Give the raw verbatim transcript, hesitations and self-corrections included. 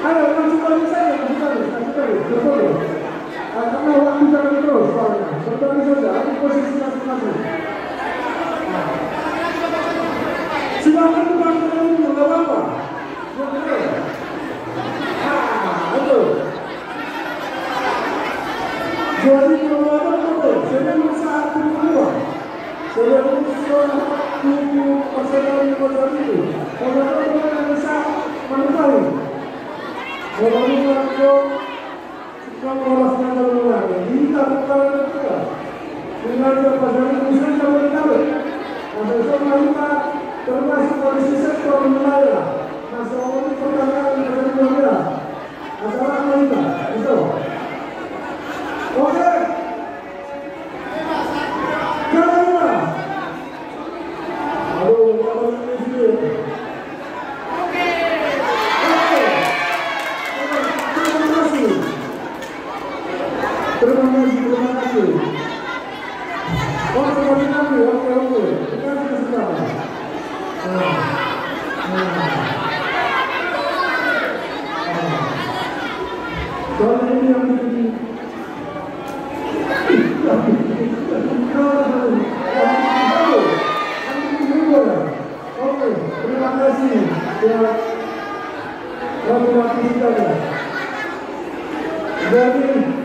Ayo, langsung balik saja, langsung balik, langsung balik, berfoto. Ah, karena waktu jalan terus soalnya. Berbagi saja, ambil posisi masing-masing. Silakan, Bang, kalau mau, nggak apa-apa. Nah, itu. Jadi, kalau ada foto, saya mau saat kedua. Saya mau saat kedua, pas saya mau saat itu. Kalau ada orang yang bisa menambahi. Kalau ada orang yang Sian horas na jala nang hita, hita, hita. Sehingga dia pasal ini bisa jala nang. Masa sama hita termasuk polisi sektor wilayah. Masa ini pertanyaan dari wilayah. Acara apa hita? Itu. Oke. Kira-kira. Aduh, nggak boleh ini sih. Oke. Terima kasih. Terima kasih, terima kasih. Oke, oke, oke, oke. Terima kasih, saudara. Nah, nah. Nah. Soalnya ini yang bikin Oke, terima kasih buat Ratu Ratu sekalian. Jadi,